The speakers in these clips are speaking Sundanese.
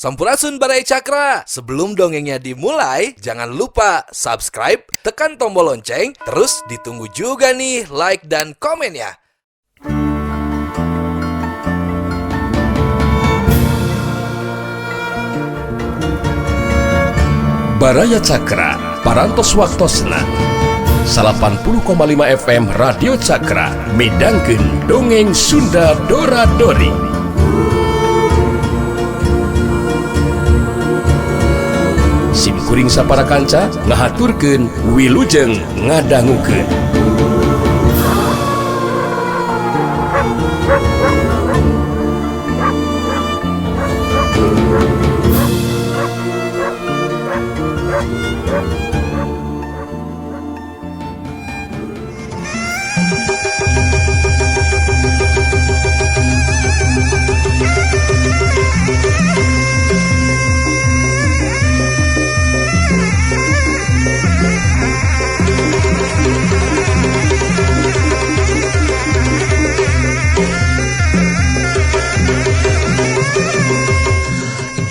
Sampurasun Baraya Cakra. Sebelum dongengnya dimulai, jangan lupa subscribe, tekan tombol lonceng, terus ditunggu juga nih like dan komennya. Baraya Cakra, Parantos Waktosna 80,5 FM Radio Cakra midangkeun dongeng Sunda Dora Dori. Sim kuring sapara kanca ngahaturkeun wilujeng ngadangukeun.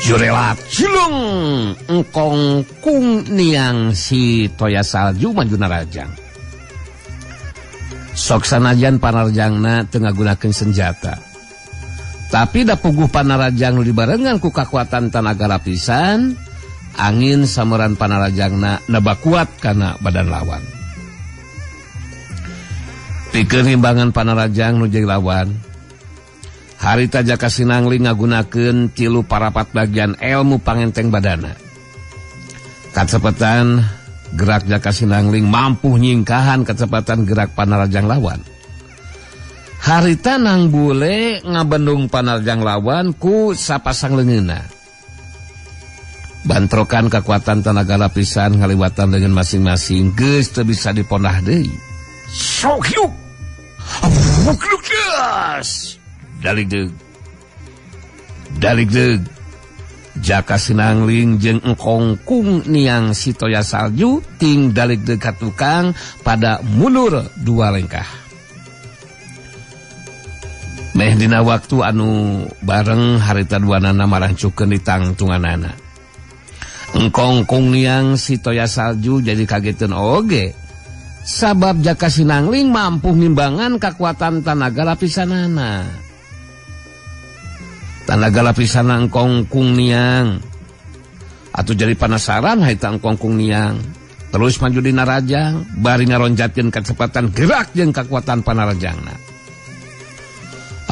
Jurelat julung engkong kung niang si toya salju maju narajang. Sok sanajan panarjangna teu ngagunakeun senjata. Tapi da puguh panarajang nu dibarengan ku kakuatan tanaga lapisan, angin sameran panarajangna neba kuat kana badan lawan. Pikeun himbangan panarajang nu jadi lawan, harita Jaka Sinangling ngagunakeun 3 parapat bagian ilmu pangenteng badana. Kacepetan gerak Jaka Sinangling mampu nyingkahan kecepatan gerak panarajang lawan. Harita nang bule ngabendung panarajang lawan ku sapasang leungeunna. Bantrokan kekuatan tenaga lapisan ngaliwatan dengan masing-masing geus teu bisa dipondah deui. Sok yuk. Daligdeug. Daligdeug. Jaka Sinangling jeung engkong kung niang si toya salju ting daligdeug ka tukang pada mundur 2 lengkah. Meh dina waktu anu bareng harita duanana marangcukeun di tangtunganana. Engkong kung niang si toya salju jadi kageteun oge. Sabab Jaka Sinangling mampu ngimbangan kakuatan tanaga lapisanana. Tanaga lapisan engkong kung niang atau jadi penasaran harita engkong kung niang terus maju di narajang bari ngaronjatkeun kecepatan gerak jeung kekuatan panarajangna.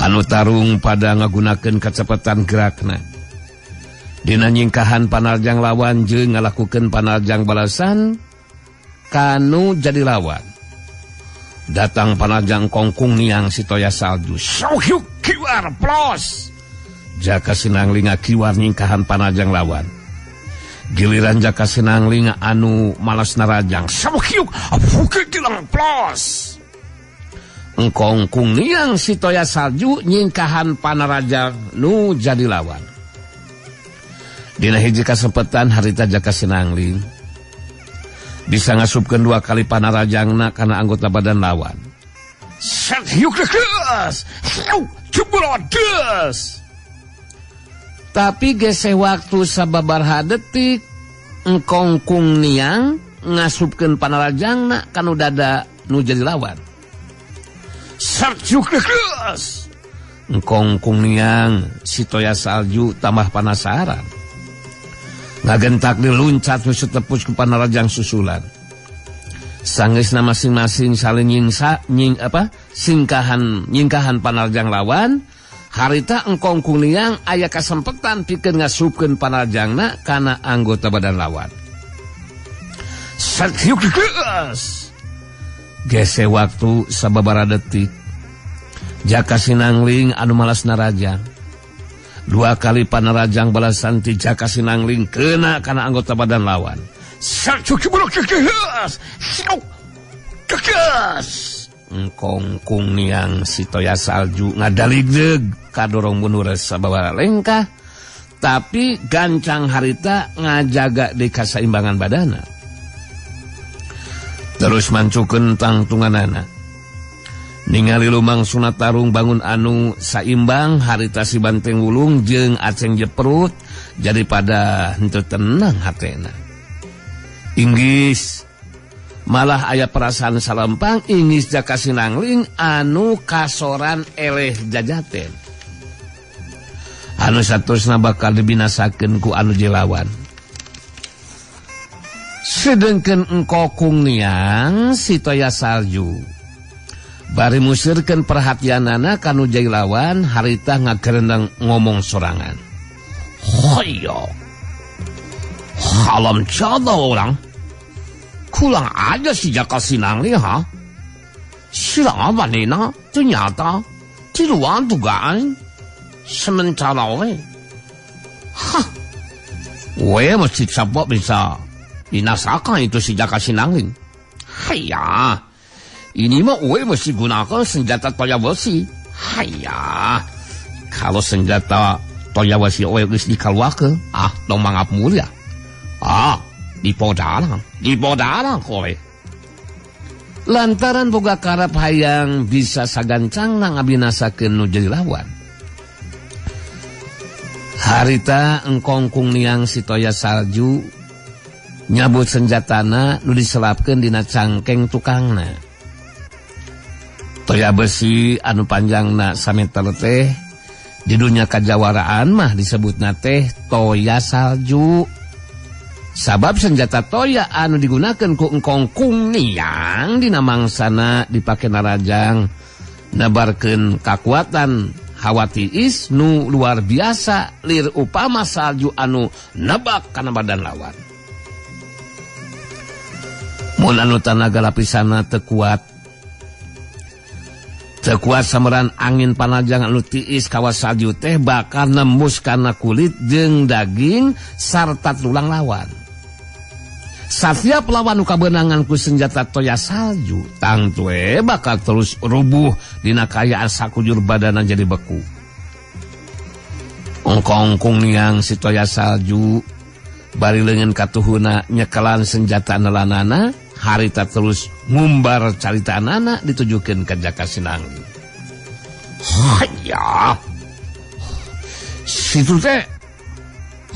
Anu tarung pada ngagunakeun kecepatan gerakna. Dina nyingkahan panarjang lawan jeung ngalakukeun panarjang balasan kanu jadi lawan. Datang panarjang kongkung niang si toya salju. Sohyuk kiwar plos. Jaka Sinangling ngakiwar nyingkahan panarjang lawan. Giliran Jaka Sinangling anu malas narajang. Sohyuk kilang plos. Engkong kung niang si toya salju nyingkahan panarajang nu jadi lawan. Dina hiji kasempetan harita Jaka Sinangling bisa ngasupkeun 2 kali panarajangna kana anggota badan lawan. Tapi geseh waktu sababaraha detik engkong kung niang ngasupkeun panarajangna kanu dada nu jadi lawan. Engkong kung niang si toya salju tambah penasaran. Ngagentak diluncat nu setepus ku panarajang susulan. Sanggeusna masing-masing saling nyingsa nying apa singkahan nyingkahan panarajang lawan. Harita engkong kung niang aya kasempetan pikeun ngasupkeun panarajangna kana anggota badan lawan. Gese waktu sababaraha detik Jaka Sinangling anu malas narajang. 2 kali panarajang balasan ti Jaka Sinangling kena kana anggota badan lawan. Engkong kung niang si toya salju ngadaligdeug kadorong mundur sababaraha lengkah, tapi gancang harita ngajaga di kasaimbangan badana. Terus mancukeun tangtunganana. Ningali lumangsuna tarung bangun anu saimbang harita si Banteng Wulung jeung Aceng Jeprut jadi pada henteu tenang hatena. Inggis malah aya perasaan salempang Inggis Jaka Sinangling anu kasoran eleh jajaten. Anu saterusna bakal dibinasakeun ku anu jelawan. Sedengkeun Engkokung Niang si Toya Salju bari musirkeun perhatianana kanu jailawan harita ngagerendeng ngomong sorangan. Hoyo, halam cada orang, kurang aja si Jaka Sinangling ha. Silang apa nina ternyata di luar dugaan sementara we. Hah, we mesti cabok bisa binasakan itu si Jaka Sinangling. Haiya, ini mah we mesti gunakan senjata toya besi. Haiya, kalau senjata toya besi we geus dikaluarkeun, ah tong mangap mulia. Ah, dipodaran kowe. Lantaran boga karep hayang bisa sagancangna ngabinasakeun nu jadi lawan. Harita Engkongkung Niang si Toya Salju nyabut senjatana nu diselapkeun dina cangkeng tukangna. Toya besi anu panjangna sameter teh di dunia kajawaraan mah disebutna teh toya salju. Sabab senjata toya anu digunakeun ku Engkongkung Niang dina mangsana dipake narajang nebarkeun kakuatan hawa tiis nu luar biasa lir upama salju anu nebak kana badan lawan. Mun anu tanaga lapisana teu kuat, teu kuat sameran angin panajang anu tiis kawas salju teh bakal nembus kana kulit jeung daging sarta tulang lawan. Satiap lawan nu kabeunangan ku senjata toya salju tangtu bakal terus rubuh dina kaayaan sakujur badana jadi beku. Engkongkung Niang si Toya Salju bari leungeun katuhuna nyekelan senjata nelanana harita terus ngumbar caritanana ditujukeun ka Jaka Sinangling. Haya, situ teh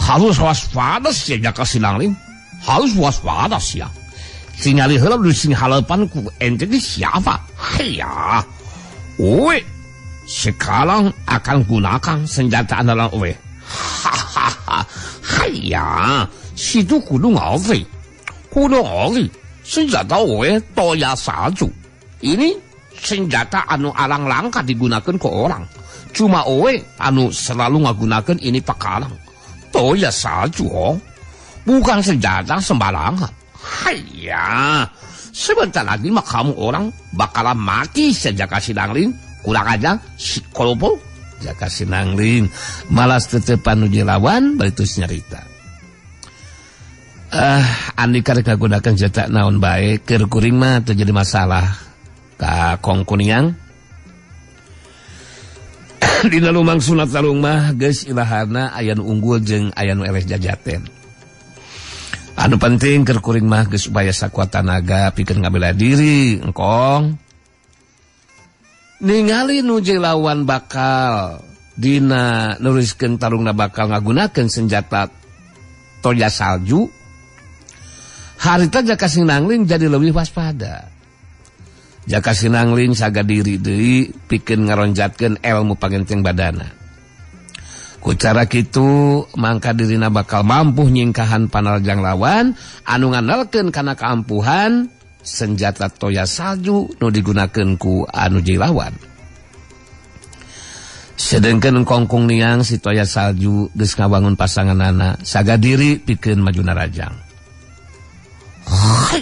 harus waspada sih Jaka Sinangling, harus waspada sih ya. Tingali heula nu sing halepan ku ente di siapa? Haya, we sekarang akan gunakan senjata andalan we. Hahaha, haya, situ kudu ngerti, kudu ngerti. Senjata we toya salju. Ini senjata anu alang langka digunakan ke orang. Cuma we anu selalu ngagunakan ini pakalang. Toya salju oh. Bukan senjata sembarangan. Haiya, sebentar lagi mah kamu orang bakalan mati Jaka Sinangling. Kurang aja si kolopo. Jaka Sinangling malas tetepan nu lawan bari terus nyarita. Andika rek ngagunakeun senjata naon bae keur kuring mah teu jadi masalah ka Kongkuniang. Dina lumangsuna tarung mah geus ilahana aya nu unggul jeung aya nu eleh jajaten. Anu penting keur kuring mah geus upaya sakuat tanaga pikeun ngabela diri engkong. Ningali nu jeung lawan bakal dina neruskeun tarungna bakal ngagunakeun senjata toya salju. Harita Jaka Sinangling jadi lebih waspada. Jaka Sinangling saga diri deui pikeun ngaronjatkeun ilmu pangenteng badana. Ku cara kitu mangka dirina bakal mampu nyingkahan panarjang lawan anu ngandalkeun kana kaampuhan senjata toya salju nu digunakeun ku anu jeung lawan. Sedengkeun Engkongkung Niang si Toya Salju geus ngabangun pasanganana saga diri pikeun maju narajang.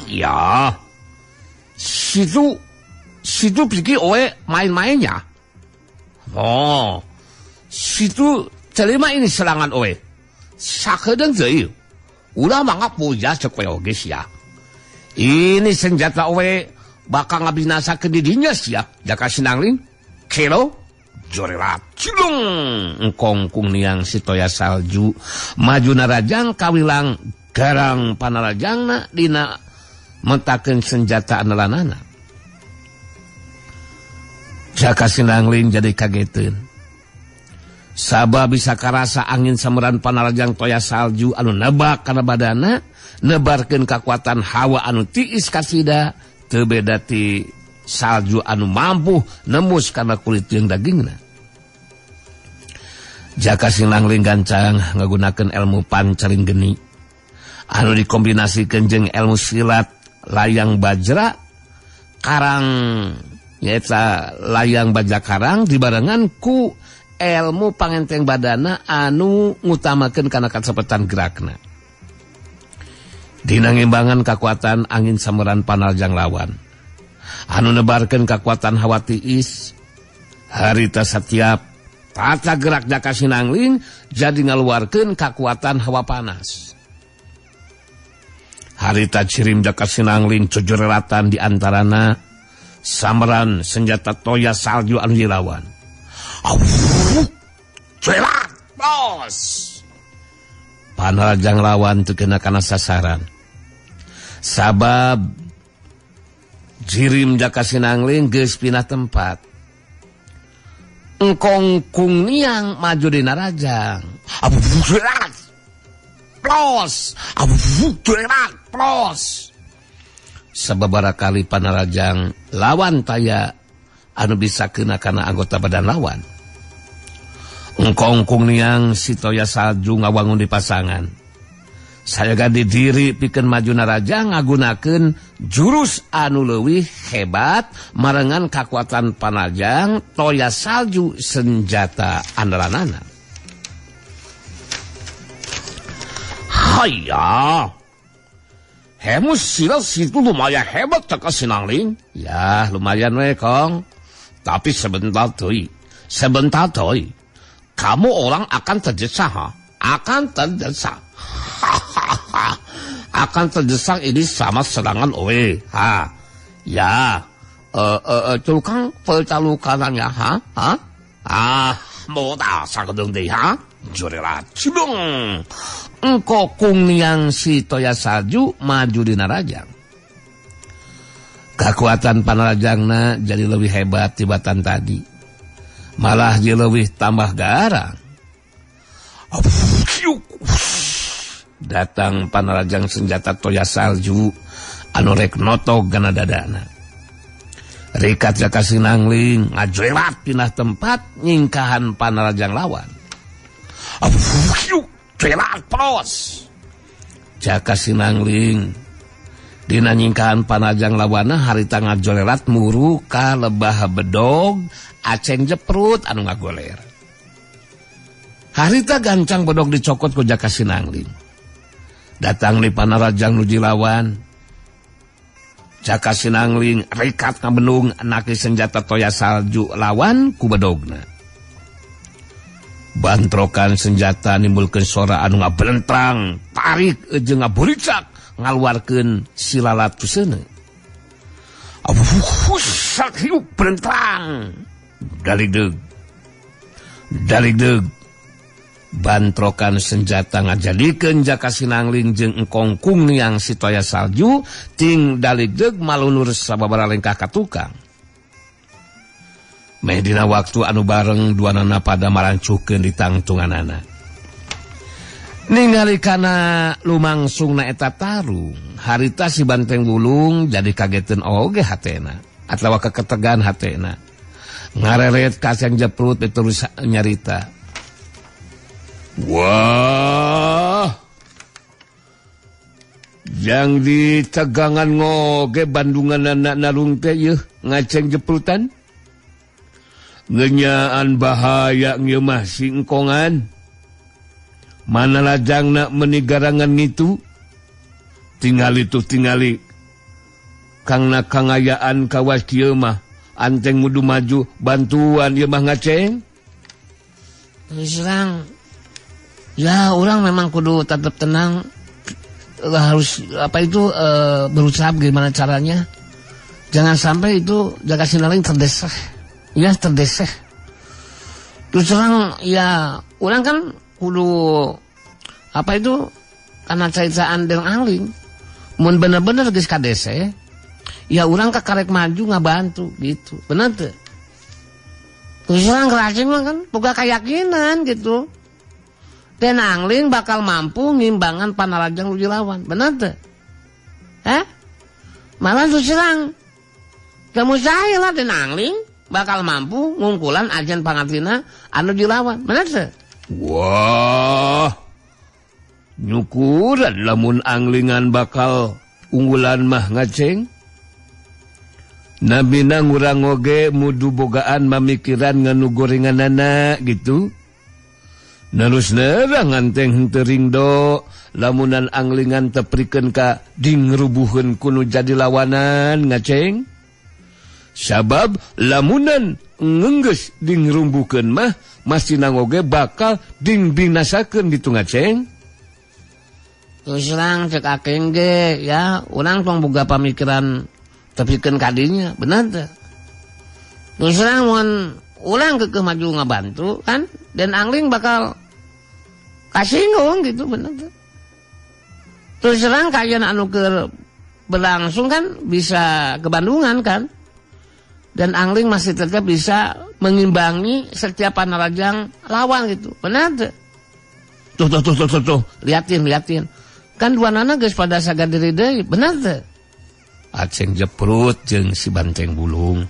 Ya, situ pikir oe main-mainnya. Oh, situ terima ini serangan oe. Sakedeung deui. Ulah mangga puja cek we oge sia. Ini senjata oe bakal ngabinasakeun di dinya sia. Jaka Sinangling, kelo jorelat cilung. Engkongkung Niang si Toya Salju maju narajang kawilang garang panarajangna dina mentakeun senjata anelanana. Jaka Sinangling jadi kageteun. Sabab bisa karasa angin sameran panarajang toya salju anu nebak kana badana, nebarkeun kakuatan hawa anu tiis kasida, teu beda ti salju anu mampu nembus kana kulit jeung dagingna. Jaka Sinangling gancang ngagunakeun ilmu pancaring geni anu dikombinasikeun jeung ilmu silat layang bajra karang, nyaeta layang bajra karang dibarengan ku ilmu pangenteng badana anu ngutamakeun kana kacepetan gerakna. Dina ngimbangan kakuatan angin sameran panarjang lawan anu nebarkeun kakuatan hawa tiis, harita setiap tata gerak Jaka Sinangling jadi ngaluarkeun kakuatan hawa panas. Harita cirim Jaka Sinangling cujureratan di antarana sameran senjata toya salju anu dilawan. Celat, bos. Panarajang lawan teu kena kana sasaran. Sabab jirim Jaka Sinangling geus pindah tempat. Engkong kung niang maju dina rajang. Plos, plos. Sababaraha kali panarajang lawan taya anu bisa kena kana anggota badan lawan. Engkong kung niang si toya salju ngawangun di pasangan. Sayaga didiri pikeun maju naraja ngagunakeun jurus anu leuwih hebat marengan kakuatan panajang toya salju senjata andalanana. Haya. Hemus silat situ lumayan hebat Jaka Sinangling. Ya, lumayan we, Kong. Tapi sebentar deui. Sebentar deui. Kamu orang akan terdesak, ha? Akan terdesak. Akan terdesak ini sama serangan oe. Ha. Ya. Tukang pertalukanannya, ha? Ha? Ah, mau tak sakedeng deui, ha? Jorelat. Cidung. Engko kung niang si toya salju maju dina rajang. Kekuatan panarajangna jadi lebih hebat tibatan tadi. Malah dia lebih tambah garang. Datang panarajang senjata toya salju anu rek notog kana dadana. Rikat Jaka Sinangling ngajelat pindah tempat nyingkahan panarajang lawan. Jelat pros. Jaka Sinangling dina nyingkahan panajang lawana harita ngajolelat muru ka lebah bedog aceng jeprut anu ngagoler. Harita gancang bedog dicokot ku Jaka Sinangling. Datang di panarajang nu jilawan. Jaka Sinangling rikat ngabendung naki senjata toya salju lawan ku bedogna. Bantrokan senjata nimbulkeun sora anu ngabelentrang, tarik jeung ngaburicak ngaluarkeun silalat tuseuneun. Abuh, hiup belentrang. Daligdeug. Daligdeug. Bantrokan senjata ngajadikeun Jaka Sinangling jeung Engkong Kung niang si toya salju ting daligdeug malunur sababaraha lengkah ka tukang. Meh dina waktu anu bareng duanana pada marancukeun di tangtunganana. Ningali kana lumangsungna eta tarung, harita si Banteng Wulung jadi kageteun oge hatena atawa keketegan hatena. Ngareret ka Aceng Jeprut terus nyarita. Wah. Yang di tegangan ngoge bandunganana narung teh yeuh ngaceng jeprutan. Ngenyaan bahaya ngieu mah singkongan. Mana lajangna meni garangan ngitu? Tingali tuh tingali. Kangna kangayaan kawas kieu mah anteng mudu maju bantuan ieu mah ngaceng. Terus terang, ya orang memang kudu tetap tenang, harus apa itu berusaha gimana caranya. Jangan sampai itu Jaka Sinangling terdesak. Ya terdesak. Terus terang ya orang kan kudu apa itu karena caitaan dengan angling. Mun bener-bener geus kadese, ya orang kakarek maju ngabantu gitu. Bener teu? Terus terang kerasing mah kan boga keyakinan gitu. Den Angling bakal mampu ngimbangan panarajang nu dilawan. Bener teu? Hah? Malah terus terang teu mustahil lah Den Angling bakal mampu ngungkulan ajen pangatina anu dilawan. Bener teu? Wah. Nyukuran lamun anglingan bakal unggulan mah ngaceng. Nabina ngurang oge mudu bogaan mamikiran nganu gorenganana gitu. Nerus nerang nganteng henteu ringdo lamunan anglingan teprikeun ka dingrubuheun kuno jadi lawanan ngaceng. Sabab lamunan ngenggeus dingrumbukeun mah masih oge bakal dingbinasakeun gitu ngaceng. Terus terang cek akeng ge ya urang tong boga pamikiran tepikeun kadinya bener teu. Terus terang mun urang keukeuh maju ngabantu kan dan Angling bakal kasinggung gitu bener teu. Terus terang kaayaan anu keur berlangsung kan bisa ke Bandungan kan. Dan Angling masih tetap bisa mengimbangi setiap panarajang lawan gitu. Bener teu? Tuh tuh tuh tuh tuh, tuh. Liatin liatin. Kan dua nana geus pada sagar diri deui, bener teu? Aceng jeprut jeung si Banteng Bulung.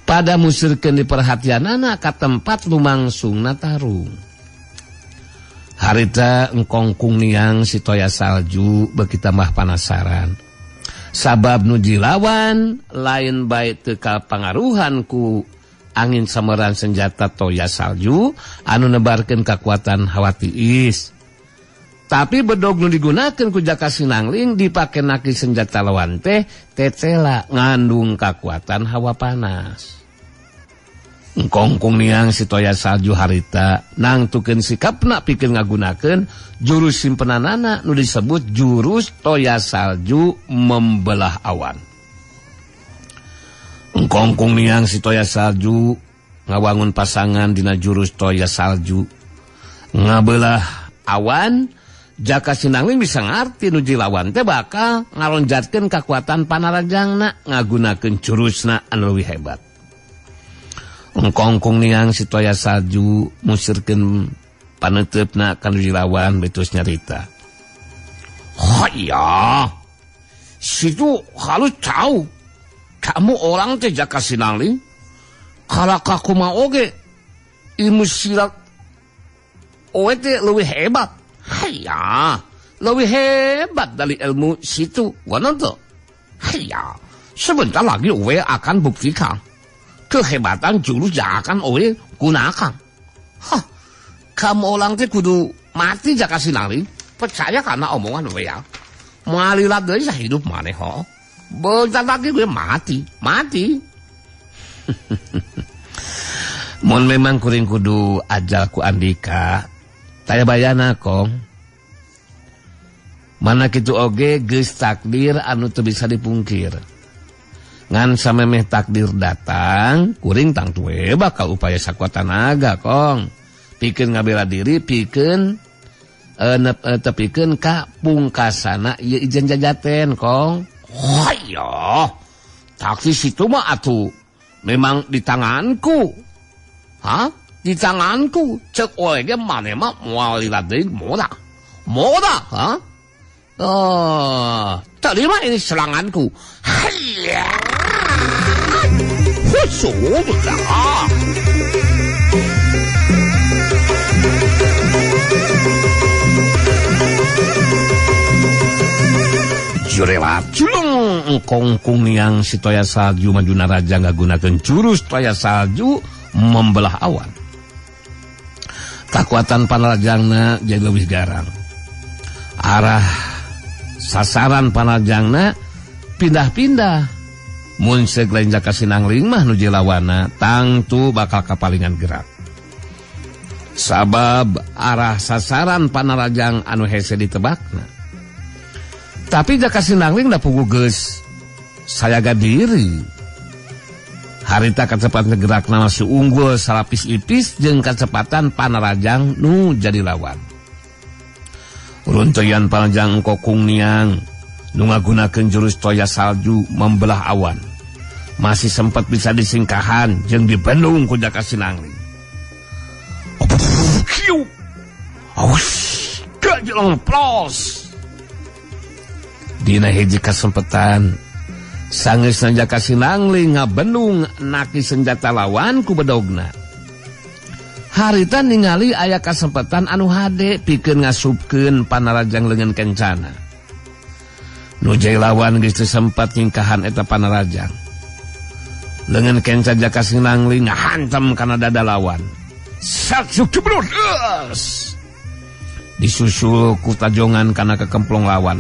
Pada musirkeun diperhatianana ka tempat lumangsungna tarung. Harita engkongkung niang si toya salju beuki tambah panasaran. Sabab nu dilawan lain bae teu kapangaruhan ku angin sameran senjata toya salju anu nebarkeun kakuatan hawa tiis. Tapi bedog nu digunakeun ku Jaka Sinangling dipake naki senjata lawan teh tetela ngandung kakuatan hawa panas. Engkongkong niang si toya salju harita nangtukeun sikapna pikeun ngagunakeun jurus simpenanana nu disebut jurus toya salju membelah awan. Engkongkong niang si toya salju ngawangun pasangan dina jurus toya salju ngabelah awan. Jaka Sinangling bisa ngarti nu dilawan teh bakal ngalonjatkeun kakuatan panarajangna ngagunakeun jurusna anu leuwih hebat. Engkongkong niang si toya salju musirkeun paneuteup-na ka nu dilawan betus nyarita. Oh iya, situ harus tahu kamu orang teh Jaka Sinangling kalau kakumaha oge ilmu silat owe teh leuwih hebat. Haiya, lebih hebat dari ilmu situ, wanan tuh. Haiya, sebentar lagi owe akan buktikan kehebatan jurus yang akan owe gunakan. Hah, kamu orang teh kudu mati Jaka Sinangling, percaya karena omongan owe ya. Marilah deui hidup maneh ho. Bentar lagi gue mati, mati. Mun memang kuring kudu ajal ku Andika. Taya bayana kong. Mana kitu oge geus takdir anu teu bisa dipungkir. Ngan samemeh takdir datang, kuring tangtu we bakal upaya sakuat tanaga kong. Pikeun ngabela diri, pikeun tepikeun ka pungkasana ieu ijen jajaten kong. Oh iya, takdir situ mah atuh memang di tanganku. Hah? Di tanganku cek oe ge maneh mah moal lila deui moda. Moda, ha? Oh, terima ini seranganku. Hayya. Husu. Jurelat culung engkongkong niang si toya salju maju naraja ngagunakeun jurus toya salju membelah awan. Kakuatan panarajangna jadi leuwih garang. Arah sasaran panarajangna pindah-pindah. Mun seuk lain Jaka Sinangling mah nu jilawana tangtu bakal kapalingan gerak. Sabab arah sasaran panarajang anu hese ditebakna. Tapi Jaka Sinangling da puguh geus sayaga diri. Harita kacepatan gerakna masih unggul salapis ipis jeung kacepatan panarajang nu jadi lawan. Runtuyan panarajang kokung niang nu ngagunakeun jurus toya salju membelah awan. Masih sempat bisa disingkahan jeung dibendung ku Jaka Sinangling. Plos. Dina hiji kasempetan sangeusna Jaka Sinangling ngabendung naki senjata lawan ku bedogna. Harita ningali aya kasempetan anu hade pikeun ngasupkeun panarajang leungeun kencana. Nu jai lawan geus teu sempat nyingkahan eta panarajang. Leungeun kenca Jaka Sinangling ngahantem kana dada lawan. Disusul ku tajongan kana kekemplong lawan.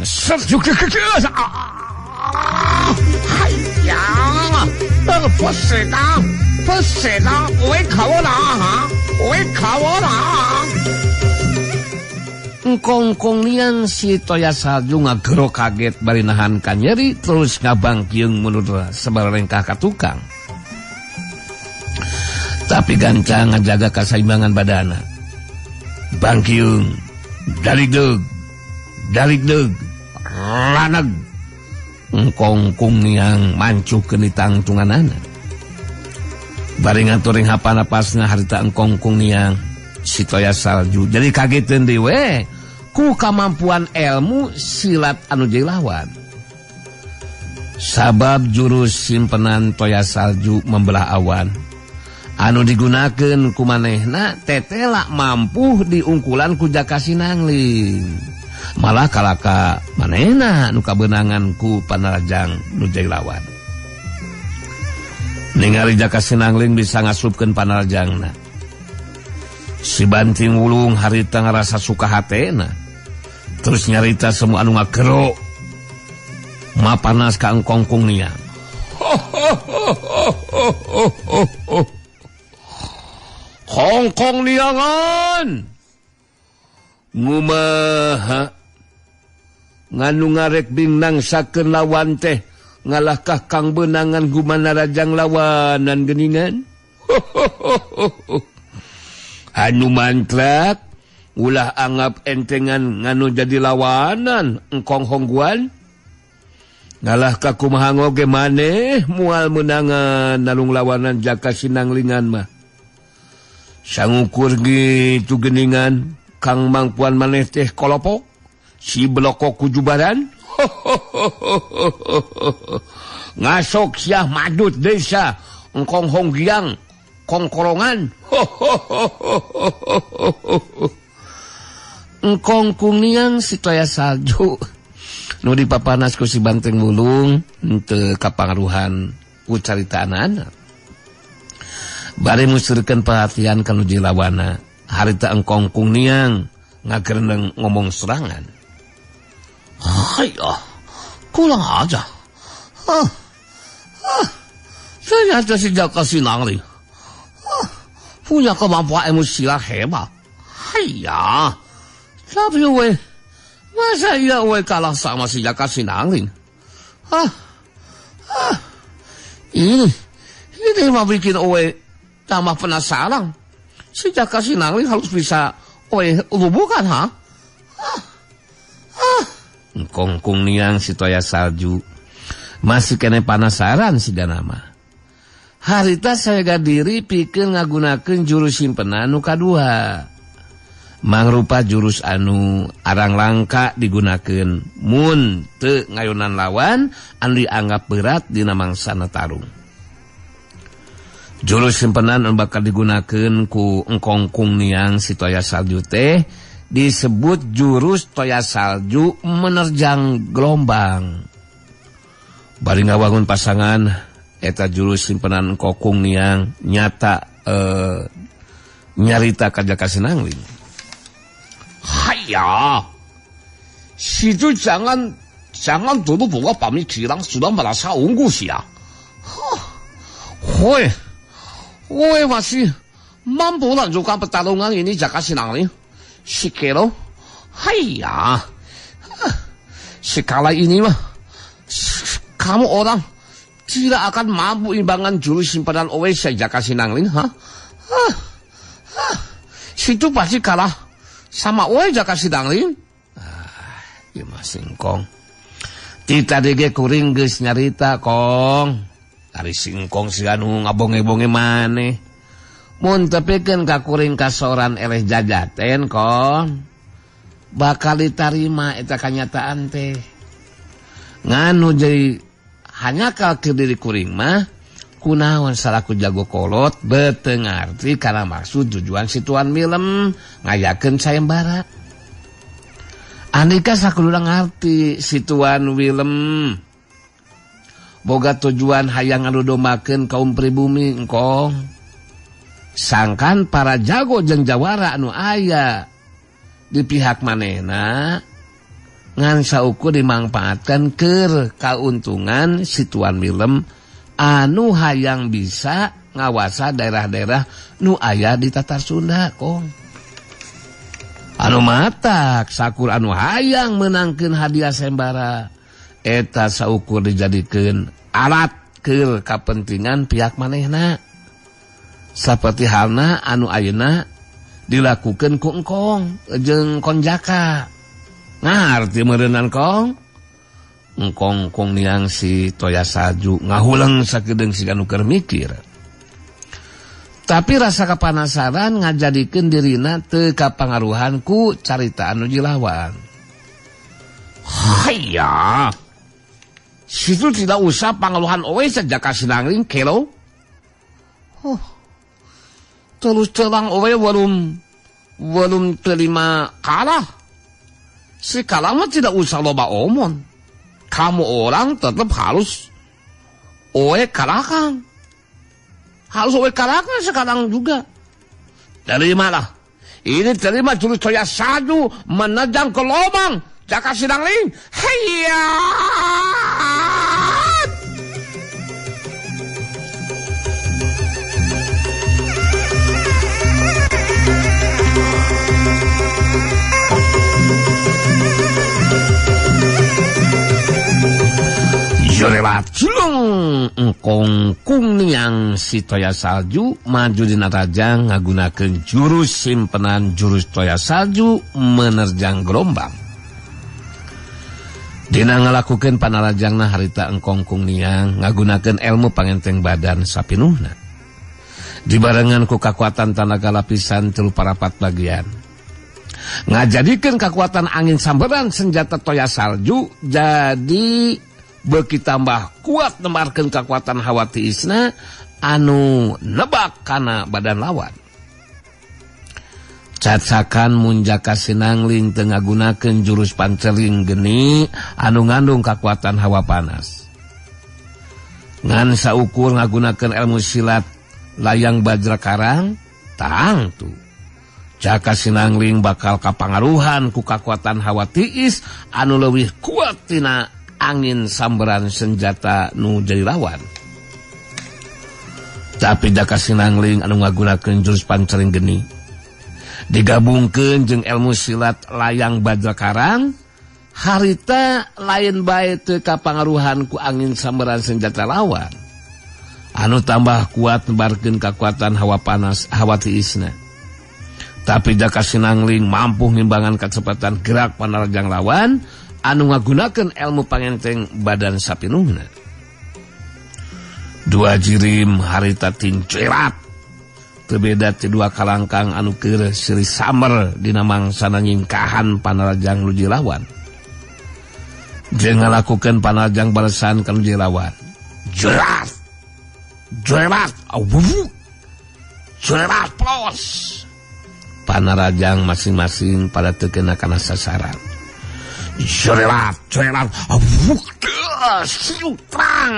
Engkongkong niang si Toya Salju ngagero kaget bari nahan kanyeri terus ngabangkiung mundur sabarengkah ka tukang. Tapi gancang ngajaga kasaimbangan badana. Bangkiung, daligdeg, daligdeg, laneg. Engkongkong niang mancuhkeun ditangtunganana. Bari ngaturing hapanapasna harita engkongkong niang si Toya Salju jadi kageteun deui we ku kamampuan ilmu silat anu jadi lawan. Sabab jurus simpenan Toya Salju membelah awan anu digunakeun ku manehna tetela mampu diungkulan ku Jaka Sinangling. Malah kalaka manehna nu kabeunangan ku panarajang nu jadi lawan. Ningali Jaka Sinangling bisa ngasupkeun panarajangna. Si Banting Wulung harita ngarasa suka hatena. Terus nyarita semua anu ngagero. Mapanas ka engkongkong niang. Kongkong niangan. Ngumaha nganu ngarek bingnang sakeun lawan teh ngalahkah kang beunangan gumanarajang lawanan geuningan. Anu mantrak ulah anggap entengan nganu jadi lawanan engkong hongguan. Ngalahkah kumaha ngoge maneh mual meunangan nalung lawanan Jaka Sinanglingan mah. Sangukur gitu geningan kang mangpuan maneh teh kolopok si belokok kujubaran. Ngasok siah madut desa engkong honggiang kongkorongan. Engkong kuniang si Toya Salju nu dipapanas ku si Banteng Wulung henteu kapangaruhan ku caritaanana. Bari musurkeun perhatian ka nu jilawana harita engkong kuniang ngagereneng ngomong serangan. Hai ah, kurang aja. Ternyata si Jaka Sinangling punya kemampuan ilmu silat hebat. Haiya, tapi we, masa iya we kalah sama si Jaka Sinangling? Ini mah bikin we tambah penasaran. Si Jaka Sinangling harus bisa we lubuhkan, ha? Engkongkong niang si Toya Salju masih kene panasaran si ganama. Harita saya diri pikeun ngagunakeun jurus simpenan nu kadua. Mangrupa jurus anu arang langka digunakeun mun teu ngayonan lawan anu dianggap berat dina mangsana tarung. Jurus simpenan anu bakal digunakeun ku engkongkung niang si Toya Salju teh disebut jurus Toya Salju menerjang gelombang. Bari ngawangun pasangan eta jurus simpenan kokung niang nyata nyarita ka Jaka Sinangling. Haiya, situ jangan dulu buka pamikiran sudah merasa unggul sih ya. Woi, woi masih mampu lanjutkan pertarungan ini Jaka Sinangling. Sikero, haiya, sekali ini mah kamu orang tidak akan mampu imbangan jurus simpanan Owe Jaka Sinangling, ha? Situ pasti kalah sama Owe Jaka Sinangling. Ya masing kong. Tita dege kuring geus nyarita kong. Ari singkong si anu ngabonge-bonge maneh. Mun tepikeun ka kuring kasoran eleh jajaten kon. Bakal ditarima eta kanyataan teh. Nganu jadi hanyakal keur diri kuring mah kunaon salaku jago kolot beuteung ngarti kana maksud tujuan si Tuan Milem ngayakeun sayembara. Andika sakuduna ngarti si Tuan Willem boga tujuan hayang anu dombakeun kaum pribumi engkong. Sangkan para jago jeung jawara anu aya di pihak manehna ngan saukur dimangpaatkan keur kauntungan si Tuan Willem anu hayang bisa ngawasa daerah-daerah nu aya di Tatar Sunda kong. Anu matak sakur anu hayang menangkeun hadiah sayembara eta saukur dijadikeun alat keur kapentingan pihak manehna. Saperti halna anu ayeuna dilakukeun ku engkong jeung Konjaka. Ngarti meureunan kong? Engkong kong niang si Toya Salju ngahuleng sakedeung siga nu keur mikir. Tapi rasa kapanasaran ngajadikeun dirina teu kapangaruhan ku carita anu jilawan. Haya. Situ tidak usah pangaluhan owe sejak kasinangring kelo. Huh. Terus terang owe walum terima kalah. Si kalah mah tidak usah loba omon. Kamu orang tetap harus owe kalahkan. Harus owe kalahkan sekarang juga. Terimalah. Ini terima jurus Toya Salju menerjang ke lubang Jaka Sinangling. Hayya. Jorelat cilung engkong kung niang si Toya Salju maju dina rajang ngagunakeun jurus simpenan jurus Toya Salju menerjang gelombang. Dina ngalakukeun panarajangna harita engkong kung niang ngagunakeun ilmu pangenteng badan sapinuhna. Dibarengan ku kakuatan tanaga lapisan 3 parapat bagian. Ngajadikeun kakuatan angin samberan senjata Toya Salju jadi beuki tambah kuat nemarkeun kakuatan hawa tiisna anu nebak kana badan lawan. Cacakan mun Jaka Sinangling teu ngagunakeun jurus panceling geni anu ngandung kakuatan hawa panas. Ngan saukur ngagunakeun ilmu silat layang bajra karang, tangtu Jaka Sinangling bakal kapangaruhan ku kakuatan hawa tiis anu leuwih kuat tina angin samberan senjata nu jadi lawan. Tapi Jaka Sinangling anu ngagunakeun jurus panceling geni digabungkeun jeung ilmu silat layang bajra karang, harita lain bae teu kapangaruhan ku angin samberan senjata lawan anu tambah kuat nebarkeun kakuatan hawa panas hawa tiisna. Tapi Jaka Sinangling mampu ngimbangan kecepatan gerak panarajang lawan anu ngagunakeun ilmu pangenteng badan sapinuhna. Dua jirim harita tincerat teu beda ti dua kalangkang anu keur silih samber dina mangsana nyingkahan panarajang nu jilawan. Jeung ngalakukeun panarajang balesan ka nu jilawan. Jerat. Jerat, awuh. Jerat plos. Panarajang masing-masing pada teu kena kana sasaran. Jerat, jerat, awuh, siutrang.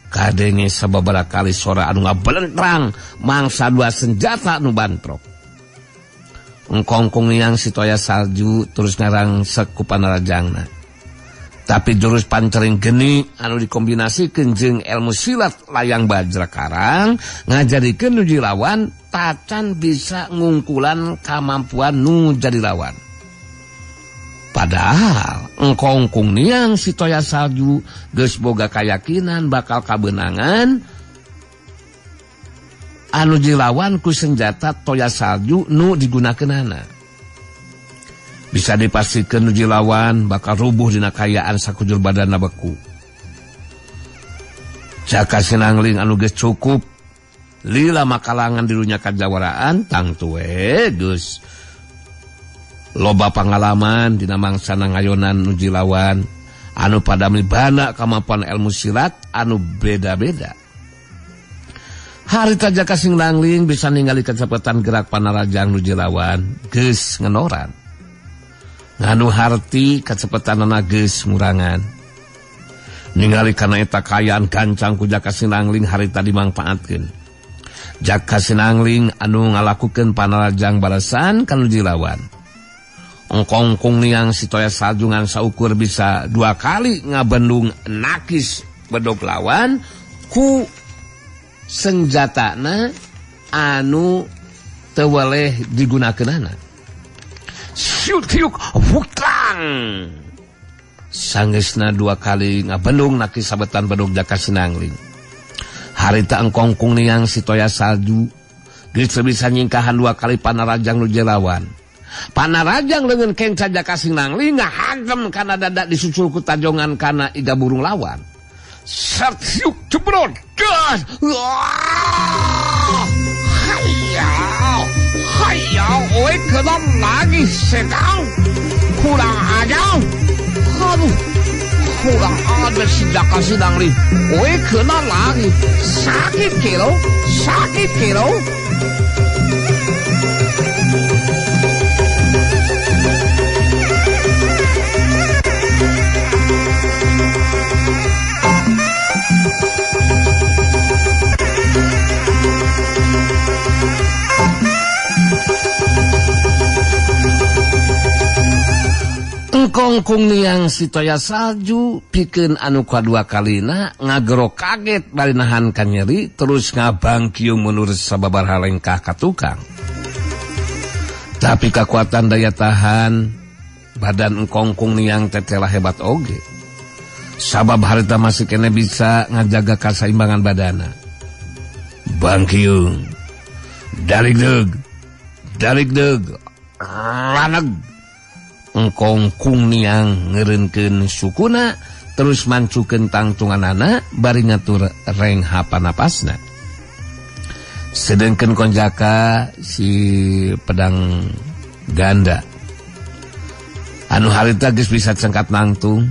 Kadenge sababaraha kali sora anu ngabelentrang mangsa dua senjata nu bantrok. Engkongkong yang si Toya Salju terus ngarangsek ku panarajangna. Tapi jurus pancering geni anu dikombinasikeun jeung ilmu silat layang bajra karang ngajadikeun nu lawan tacan bisa ngungkulan kamampuan nu jadi lawan. Padahal engkongkong niang si Toya Salju geus boga kayakinan bakal kabeunangan anu dilawan ku senjata Toya Salju nu digunakeunana. Bisa dipastikan nu dilawan bakal rubuh dina kayaan sakujur badanna beku. Jaka Sinangling anu geus cukup lila makalangan di dunya kajawaraan tangtu we geus loba pangalaman dina mangsana ngayonan nu jilawan anu pada mibana kamampuan ilmu silat anu beda-beda. Harita Jaka Sinangling bisa ningali kecepatan gerak panarajang nu jilawan geus ngenoran. Nganu harti kecepatanana geus ngurangan. Ningali kana eta kaayaan gancang ku Jaka Sinangling harita dimangpaatkeun. Jaka Sinangling anu ngalakukeun panarajang balasan ka nu jilawan. Engkongkong niang si Toya Salju ngan saukur bisa dua kali ngabendung nakis bedog lawan ku senjatana anu teu weleh digunakeunana. Siuk tiuk wutang. Sangeusna dua kali ngabendung nakis sabetan bedog Jaka Sinangling. Harita engkongkong niang si Toya Salju geus bisa nyingkahan dua kali panarajang nu jelawan. Panarajang leungeun kenca Jaka Sinangling ngahagem kana dada disusul ku tajongan kana iga burung lawan. Set yuk jebrot. Gas. Hayya. Hayya, oi kena lagi sekau. Kurang ajar. Aduh. Kurang ajar si Jaka Sinangling. Oi kena lagi. Sakit kilo, sakit kilo. Engkongkong niang si Toya Salju pikeun anu kadua kalina ngagero kaget bari nahan kanyeri terus ngabangkiung menurut sababaraha lengkah ka tukang. Tapi kekuatan daya tahan badan engkongkong niang tetelah hebat oge. Sabab harita masih kene bisa ngajaga kasaimbangan badana. Bangkiung darik deg laneg. Engkongkung niang ngeureunkeun sukuna terus mancukeun tangtunganana bari ngatur rengha panapasna. Sedengkeun konjaka si pedang ganda anu harita geus bisa cengkat nangtung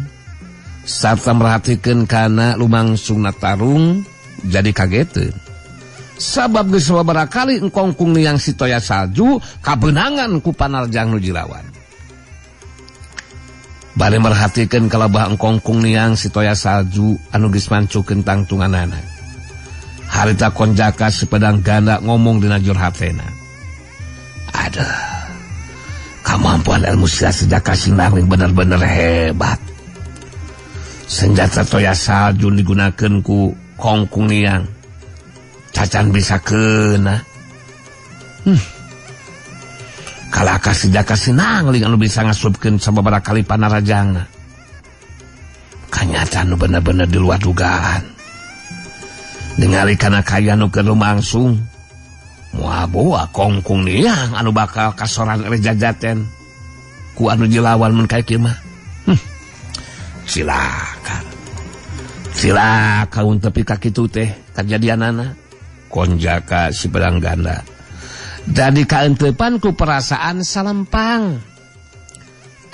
sarta merhatikeun kana lumangsungna tarung jadi kageteun. Sabab geus sababaraha kali engkongkung niang si Toya Salju kabeunangan ku panarjang nu jilawan. Bari merhatikeun kalabah engkongkung niang si Toya Salju anu geus mancukeun tangtunganana. Harita konjaka si pedang ganda ngomong dina jur hatena. Aduh, kemampuan ilmu silat si Jaka Sinangling bener-bener hebat. Senjata Toya Salju digunakeun ku kongkung niang cacan bisa kena. Kalaka si Jaka Sinangling anu bisa ngasupkeun sababaraha kali panarajangna. Kanyataan nu bener-bener di luar dugaan. Ningali kana kaya nu keur lumangsung, moal-boa kongkung niang anu bakal kasoran eleh jajaten ku anu jilawan mun kaya kieu mah. Cilaka. Cilaka mun tepi ka kitu teh kajadianana. Konjaka si pedang ganda. Jadi kaentepan ku perasaan salempang.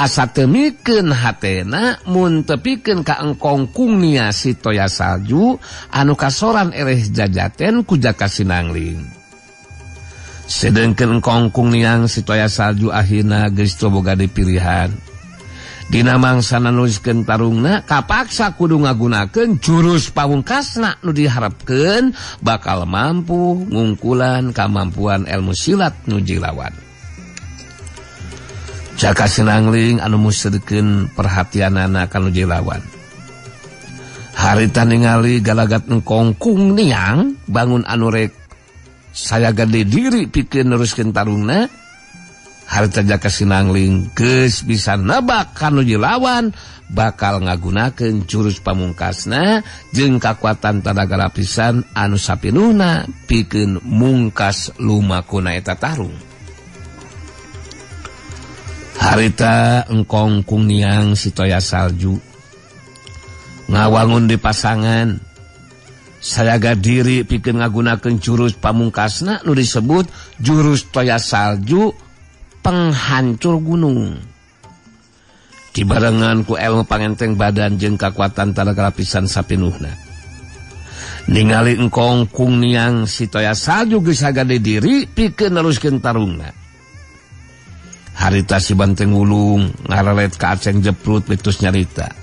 Asa temikeun hatena mun tepikeun ka engkongkung nia si Toya Salju anu kasoran ereh jajaten ku Jaka Sinangling. Sedengkeun engkongkung niang si Toya Salju akhirna geus teu boga dipilihan. Dina mangsana nuliskeun tarungna kapaksa kudu ngagunakeun jurus pamungkasna nu diharapkeun bakal mampu ngungkulan kamampuan ilmu silat nu jilawan. Jaka Sinangling anu museukeun perhatianana ka nu jilawan. Harita ningali galagat engkongkung niang bangun anu rek saya gede diri pikeun neruskeun tarungna. Harita Jaka Sinangling geus bisa nebak kanu jilawan bakal ngagunakeun jurus pamungkasna jeung kakuatan tanaga lapisan anu sapinuhna pikeun mungkas lumakuna eta tarung. Harita engkongkung niang si Toya Salju ngawangun di pasangan Sayaga diri pikeun ngagunakeun jurus pamungkasna nu disebut jurus toya salju penghancur gunung. Dibarengan ku ilmu pangenteng badan jeung kakuatan tanaga lapisan sapinuhna. Ningali engkong kung niang si toya salju geus sagade diri pikeun neruskeun tarungna. Harita si Banteng Wulung ngarelet ka Aceng Jeprut mitus nyarita.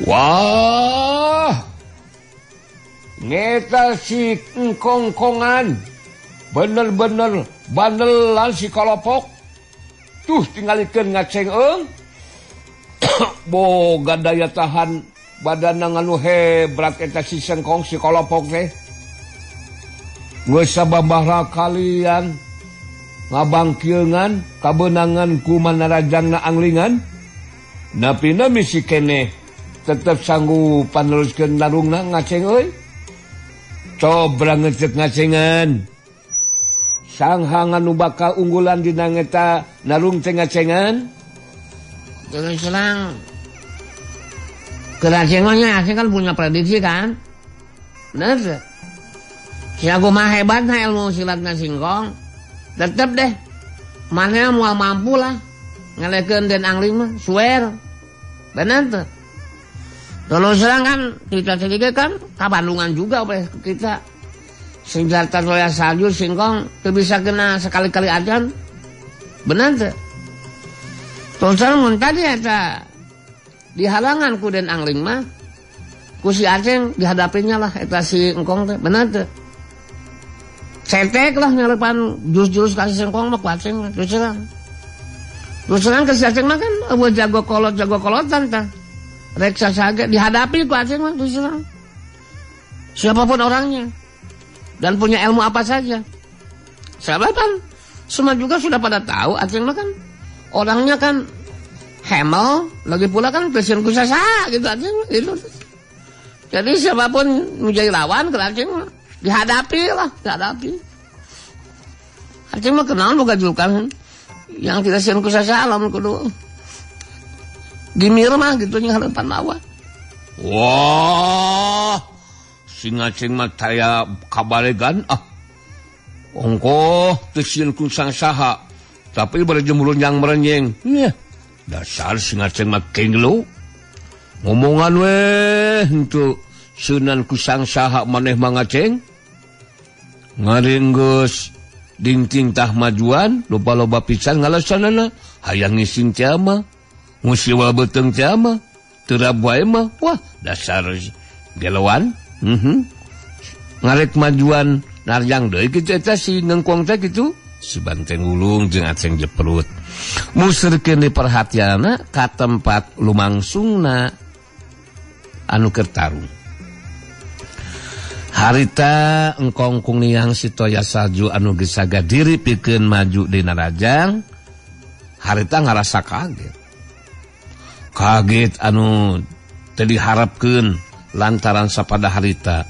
Wah, ngeta si engkongkongan bener-bener bandelan si kolopok. Tuh tinggalikeun ngaceng eung. Boga daya tahan badanna nganu hebrat eta si sengkong si kolopok teh. Geus sababaraha kalian ngabangkieunan kabeunangan ku manarajangna anglingan. Napina misi keneh tetep sanggup paneruskeun narungna ngaceng euy. Cobra ngecek ngacengan. Sanghangan nu bakal unggulan dina ngeta narung teh ngacengan. Terus terang keracengannya Aceng kan punya prediksi kan. Bener sih. Si aku mah hebatna ilmu silatna singkong. Tetep deh mana moal mampu lah ngalekeun Den Angling mah swear. Bener tuh. Terus terang kan kita sedikit kan kabandungan juga oleh kita. Senjata toya salju singkong teu bisa kena sekali-kali ajan. Bener teu? Terus terang mun tadi eta dihalangan ku Den Angling mah ku si Aceng dihadapinya lah eta si engkong teh, bener teu? Cetek lah ngarepan jurus-jurus kasih singkong mah ku Aceng mah terus terang. Terus terang ke si Aceng mah kan eueuh jago kolot jago kolotan tah. Rek sasage dihadapi ku Aceng mah terus terang. Siapapun orangnya dan punya ilmu apa saja. Siapa kan semua juga sudah pada tahu Aceng mah kan orangnya kan hemel, lagi pula kan presiden kusasa gitu Aceng mah gitu. Jadi siapapun menjadi lawan ke Aceng mah dihadapi lah, dihadapi. Aceng mah kenal bukan julukan yang tidak sieun kusasa lamun kudu gimir mah gitu nya harapan lawan. Wah, si ngaceng mah taya kabalegan ah. Ongkoh teu sieun ku sangsaha, tapi bari jemulun yang merenyeng. Nyeh, dasar si ngaceng mah kenglo. Ngomongan weh henteu seunan ku sangsaha maneh mah ngaceng. Ngaringgeus dingting tah majuan loba-loba pisan ngalasanana hayang ngising teh mah ngusiwa beuteung teh mah teu wae mah. Wah, dasar geloan. Ngarek majuan narjang deui kitu eta si ngengkong teh kitu. Si Banteng Wulung jeung Aceng Jeprut muserkeun diperhatianna ka tempat lumangsungna anu keur tarung. Harita engkong kung niang si toya salju anu geus saga diri pikeun maju dina rajang. Harita ngarasa kaget. Kaget anu teu diharapkeun lantaran sapada harita